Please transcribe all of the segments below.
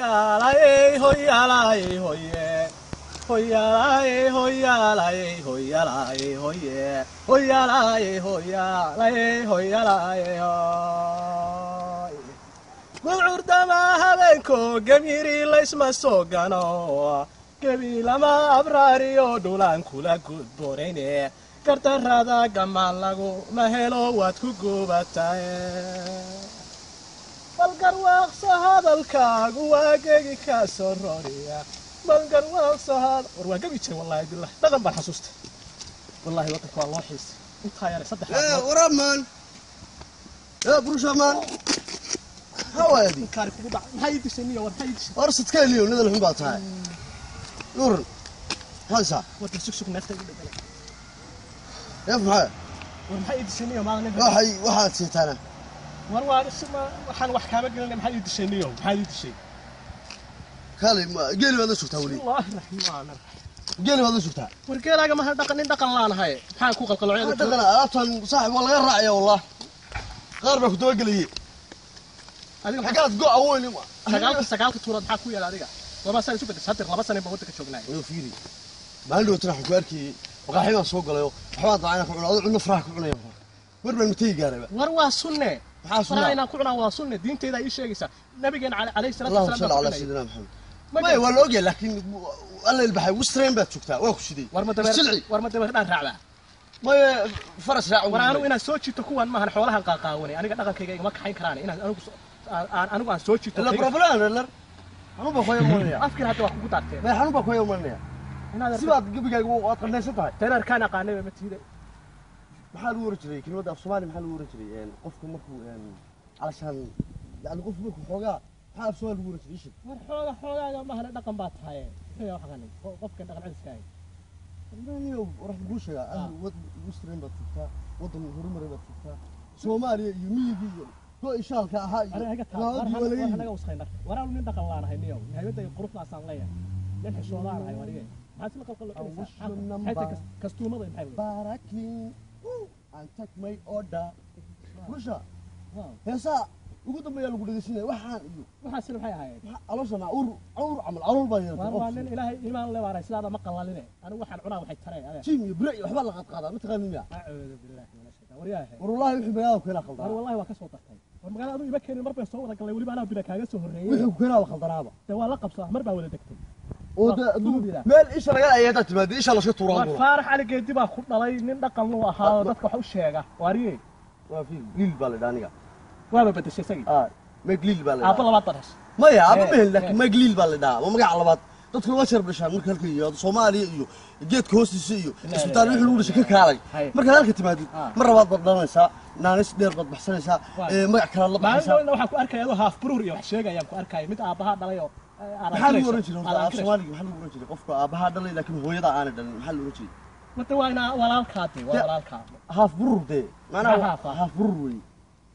Hoyaalay hoyaalay hoye hoyaalay hoyaalay hoyaalay hoye hoyaalay hoyaalay hoyaalay hoy gudcurdama habeenko gemiri laysma soo gano gebi lama abraariyo dhulaan kula gudboonayne gardarrada gamaan laguma helo waad ku guubataye balgarwaaqso hadalkaagu waa gegi kaa soo roriya balgarwaaqso had war waa gebi jiray wallaahi billah dhaqan baan xasuustay wallaahi waddanka waa loo xiisay intaa yare saddex Hey, what up, man? Hey, Bruce, man. How are you? kaari kugu dhac maxaa ii dishay niyo war maxaa ii dishay Orsadka liyo nidal xun baa tahay. Nuur. Haysa. warka sug sug neefta igu dhegana Neef maxay? War maxaa ii dishay niyo maalin Waxay waxaad siitaana. War waa isma waxaan wax kaama gelinay maxaa ii dishay niyo maxaa ii dishay Kaalay ma geeli baad la sugtaa weli. Bismillaahi raxmaani raxiim. Geeli baad la sugtaa. War geelaaga maha dhaqan nin dhaqan laanahay maxaan ku qalqalocay Dhaqan alaabtan saaxib waa laga raacaya wallah. Qaar baa ku daba gelayay. Adiga Xagaad go awoon. Sagaalka sagaalka tuuraad maxaa ku yaala adiga laba sano isu bedeshay hadda 2 sano baan waddanka joognay. Wuu fiiri. Maalin dhow waxaan ku arkay waqaaxi baan soo galay oo waxbaan dacayna ku cunaa cunno faraha ku cunaya. Mar baan matay gaarayba. War waa sunne. Maxaa sunna? Faraha inaan ku cunaa waa sunne diinteyda ii sheegaysa nabigeena calayhi salaatu Allahumma wasalaam salli baa ala ku cunayay. Sayyidina Muhammad. Ma May waa la ogyahay laakiin alla ilbaxay Western baad joogtaa waa ku siday. War ma dabeer Silci. War ma dabeer dhaan raacdaa. May faras raac. War anigu inaan soo jiito kuwan maahan xoolahan qaaqaawanay aniga dhaqankayga igama kaxayn karaan inaan anigu anigu aan soo jiito La problem la xanuun baa ku imanaya. Afkiin hadda waa kugu daarteen. May xanuun baa ku imanaya. Inaad Sibaad gabigaaga waad qandhaysan tahay. Tenerkaan aqaanay ma tiiday. Maxaa lagu oran jiray kelmadda af Soomaali maxaa lagu oran jiray qofku markuu calashaan yani qofku markuu xoogaa maxaa af Soomaali lagu oran jiray ishid. War xooga xoogaaga maahan dhaqan baa tahay muxuu yahay waxaan qofka dhaqan celiska ahay. Niyo wax kuu sheegaa ahlu wad Western baad joogtaa waddan horumaray baad joogtaa Soomaaliya iyo miyigii iyo go ishaalka ahaa iyo aniga iga taa war nabadii waa laga war yimi. Naga wasqayn dharka war anu nin dhaqan laanahay niyow hay'adda iyo quruxdaasaan leeyahay nin xishoodaan warige maxaad isla qalqaloocinaysaa maxay tahay kastuumada maxay wey Barakin and take my order. Rusha heesaa ugu dambeeya lagu dhegeysanaya waxaan iyo waxaasina maxay ahaayeen caloosha ma ur ur camal calool baa yeelatay. War waa nin ilaahay iimaan le baanahay sidaada ma qalaline anigu waxaan cunaa waxay tareen adeer. Jim iyo bire iyo waxbaa la qadqaadaa ma taqaanin miya. Acuudu billahi min ashaytaan war yaahay. War wallaahi wixii magaalada ku keenaa war khaldanaa. Wallahi waa ka soo dartay war magaalada adigu ima keenin mar bay soo wada galay weliba anaa bila kaaga soo horreeyey. Wixii ku keenaa waa khaldanaaba. Dee waa la qabsadaa mar baa wada degtay. Oo dee Fududiida. Meel isha laga ayay haddaad timaado isha laska tuuraa War buura. Faarax Cali Geedi baa ku dhalay nin dhaqan lu ahaa oo dadka wax u sheega waariye. Waa fiil liil baa la dhaha aniga. Waaba bedeshay isagii. Ah Meg Liil baa la aabba dhahaa. Labaad baad heshay. Maya aabba ma helin laakiin Eh. Meg Liil baa la dhahaa waa magaca labaad dadku lama jeer dhashaan marka halka yimaado Soomaaliya iyo geedka hoostiisa iyo isbitaal wixii lagu dhashay ka kaalay. Haye. Markaad halka timaadid mar labaad baad dhalanaysaa naanis dheer baad baxsanaysaa Waay. Magac kalaad la maalin baxaysaa. dhawna waxaan ku arkaya adoo haaf buruur iyo wax sheegayaan ku arkaya mid aabbahaa dhalay oo aad Maxaa lagu ankirayso, oran jiray aad horta af ankirayso. Soomaaliga maxaa lagu oran jiray qofka aabbahaa dhalay laakiin hooyada aanay dhalin maxaa lagu oran jiray? Wada waa inaa walaalkaa dee waa Ya. walaalkaa. Haaf burur dee Maxaa macnaha haaf ah? Haaf burur wey.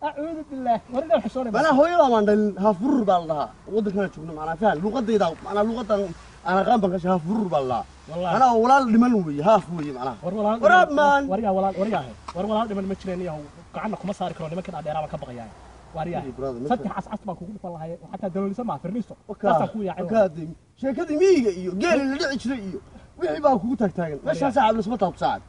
Acuudu billaah war inaa xishoonay. Macnaha hooyada baan dhalin haaf burur baa la dhahaa waddankana joogno macnaha fahan luqadayda macnaha luqadan aan aqaan baan ka sheegay haaf burur baa la dhahaa. Wallahi. Macnaha walaal dhiman wey haaf wey macnaha. War walaal War up, man. War yaa walaal war yaa war walaal dhiman ma jireen iyo gacanna kuma saari karo nimankan dheeraa baan ka baqayaa war yaa Hey, brother, saddex cas cas baan kugu dhufan lahay xataa daloolisa maa firniso taasaan ku yaacay. Wakaade sheekadii miyiga iyo geeli la dhici jiray iyo wixii baa kugu taagtaagan meeshaan saaxib lasma taabto saaxib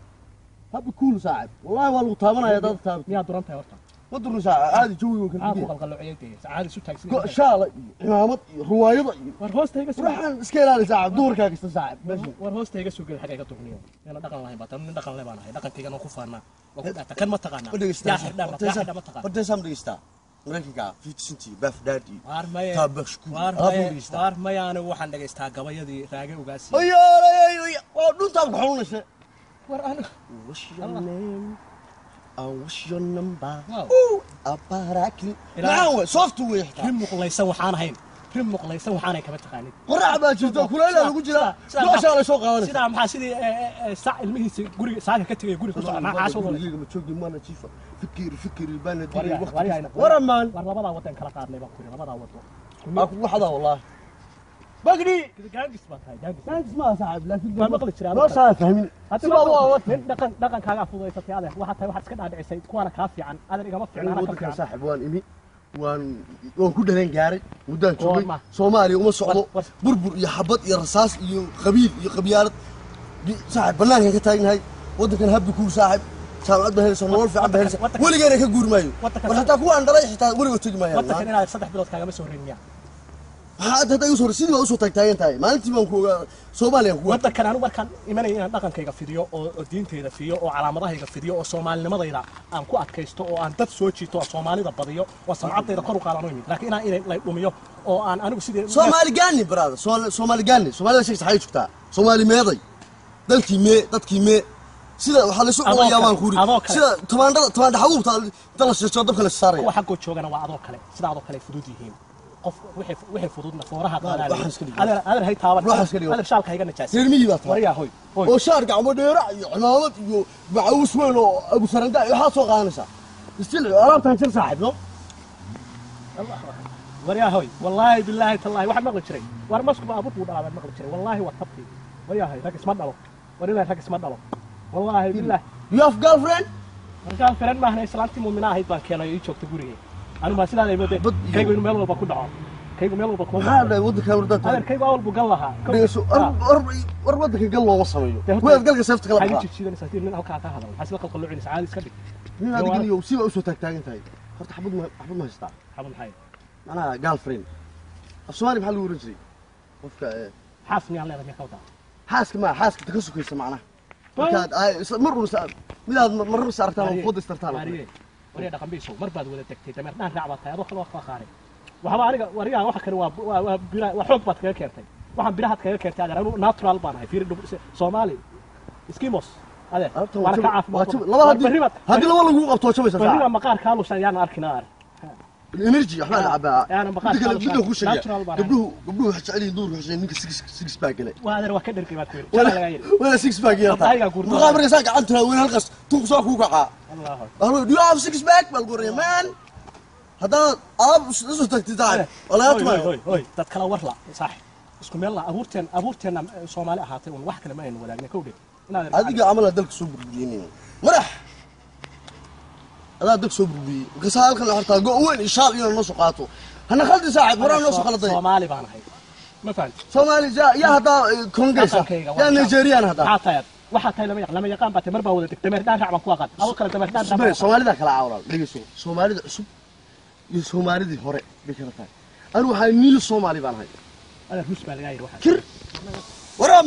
habi kuul saaxib wallahi waa lagu taabanaya haddaad taabto. Miyaa duran tahay horta? Ma durno saaxib caadi jawiga kala maxaa ku duwan. qalqaloociyay dee sacaadi isu taagsan. Go- shaala iyo cimaamad iyo ruwaayada iyo War hoosta iga soo ruuxan iska ilaali saaxib duhurkaa kasta saaxib meesha. War hoosta iga soo gel xagga iga durniyo ina dhaqan lahayn baa tan nin dhaqan le baan ahay dhaqankaygan oo ku faanaa waa ku dhaata kan ma taqaanaa Ma dhegeystaa? Yaa xidhan yaa xidhan ma taqaanaa? Horta heesaa ma dhegeystaa maraykanka 50 Cent iyo Puff Daddy iyo Waar maye Taabak Shakur waar alaab ma maye dhegeystaa? Waar maye anigu waxaan dhegaystaa gabayadii raage ugaasi. Oyo oyo oyo waa dhuntaaba ku xanuunaysa. War anigu What's your name? What's your number? Wow. Ooh, abarakli. Maxaa wey? Soft wey xitaa. Rin muqlaysan waxaan ahayn rin muqlaysan waxaanay kama taqaanin. Qorrax baa jirta, kulayl lagu jiraa. Gooshaa la soo qaadanaysa. Sidaa maxaa sidii sac ilmihiisa guriga saaka ka tegay guriga ku socda maxaa caasoo Guriga ma joogi mana jiifa. Fikir fikir baan dilay Waryaa, waqti. waryaa, Waramaan. War labadaa wadan kala qaadnay baan ku yidhi labadaa wado. Aa kugu xadaa wallahi. Bagdi. Gaangis baa tahay gaangis. Thanks ma saaxib laakiin Waa maqli jiray Noo saa fahmin. Hadda Sidaa waa wata. nin dhaqan dhaqankaagaa fududaysatay adeer waxaa tahay waxaad iska dhaadhicisay kuwaana kaa fiican adeer igama fiicna anaa ka Waddankan fiican. Saaxib waan imi. Waan ku dhalan gaaray muddaan joogay Soomaaliya uma socdo burbur iyo xabad iyo rasaas iyo qabiil iyo qabyaalad saaxib banaanka ka taagnahay waddankan habbi kuu saaxib jaamacad baa helaysa nolol fiican baa helaysa weligeena ka guuri maayo war hataa kuwaan dhalay xitaa weligood tegi maayaan waddankan inaad 3 bilood kaagama soo horreyn miyaa maxaa hadda igu soo sidii baa usoo taagtaagan tahay maalintii baan ku ogaa Soomaaliya ku waddankan anigu markaan imanaya inaan dhaqankayga fidiyo oo diintayda fidiyo oo calaamadahayga fidiyo oo soomaalinimadayda aan ku adkaysto oo aan dad soo jiito oo Soomaalida badiyo oo samcadayda kor u qaadaan u imid laakiin inaan inay la dhumiyo oo aan anigu sidii Soomaali gaani brother Soomaali gaani Soomaalida sheegta xay joogtaa Soomaali meeday dalkii mee dadkii mee sida waxa la soo qorayaa waan kuuri sida tamaandhada tamaandha xabuubta inta la shiisho dabka la saaraya waxa go'o joogana waa adoo kale sida adoo kale fudud yihiin qof wixii fududna fooraha qaadaan adeer hay taaban adeer shaalka hayga najaas reer miyi baa tahay wariyaa hoy oo shaar gacmo dheerac iyo cimaamad iyo macaws weyn oo abu saranda iyo waxaa soo qaadanaysaa istil alaabtan jir saaxiib no wariyaa hoy wallaahi billaahi tallaahi waxaan maqli jiray war maskuba abuur buu dhalaa baan maqli jiray wallaahi waa tabti wariyaa hoy rag isma dhalo war ilaa rag isma dhalo wallaahi billaahi you have girlfriend girlfriend maahna islaantii muumina ahayd baan keenay ii joogta gurigay anigu ma sidaa ay moodeen kaygu inuu meel walba ku dhaco kaygu meel walba kuma maxaa dhahay waddanka wardan adeer kaygu awal buu gal lahaa war waddanka gal looma sameeyo waad galka seefta kala baxaa waxaad jiidanaysaa tii nin halkaa ka hadal maxaa sida qalqaloocinaysaa caadi iska dhig nin adigan iyo si baa usoo taagtaagan tahay horta xabad ma xabad ma haystaa xabad maxay macnaha girlfriend af Soomaali maxaa lagu oran jiray qofka xaas miyaan leedahay miyaa ka wadaa xaaska ma xaaska ta ka sukaysa macnaha markaad mar un midaad marna is aragtaan oo fooda istartaan wariya dhaqan biisow mar baad wada degtay dameer dhaan raac baad tahay adoo kale waa qaaray waxba aniga wariyaha waxa kale waa bira waa xoog baad kaga keentay waxaan birahaad kaga keentay adeer anigu natural baan ahay fiiri Soomaali Eskimos adeer waana ka caafimaad laba haddii laba lagu qabto jabaysa barri baa maqaar kaa lushan yaana arkin aar energy waxbaa la cabaa yaana maqaar kaa lushan midda ku sheegaya gabdhuhu waxay jecel yihiin duurka waxay ninka six pack galay waa adeer waa ka dhergay baad ku yiri jala laga yiri wala six pack yarta maqaar marka saa gacanta weyn halkaas tuuq soo ku kacaa Allah do you have six pack bal goraya man haddana alaab isu tagtay tahay wala hoy hoy dad kala war la saaxib isku meel la abuurteen Soomaali ahaatay un wax kale ma aynu wadaagnay kowdhe inaad adiga amal dalka soo burburiyeen madax adaa dalka soo burburiyey markaas halkan la hortaa go weyn ishaal inuu noo soo qaato hana khaldi saaxib horaan noo soo khalday Soomaali baan ahay ma fahanti Soomaali yaa hada Congress yaa Nigerian hada waxa tahay lama yaqaan baa mar baa wada degtay dameer dhaan raac baan ku aqaan adoo kale dameer dhaan raac Soomaalida kala caawlal dhageyso Soomaalida cusub iyo Soomaalidii hore bay kala tahay anigu waxaan niil Soomaali baan ahay adeer Ruus baa laga yiri waxa kir waraa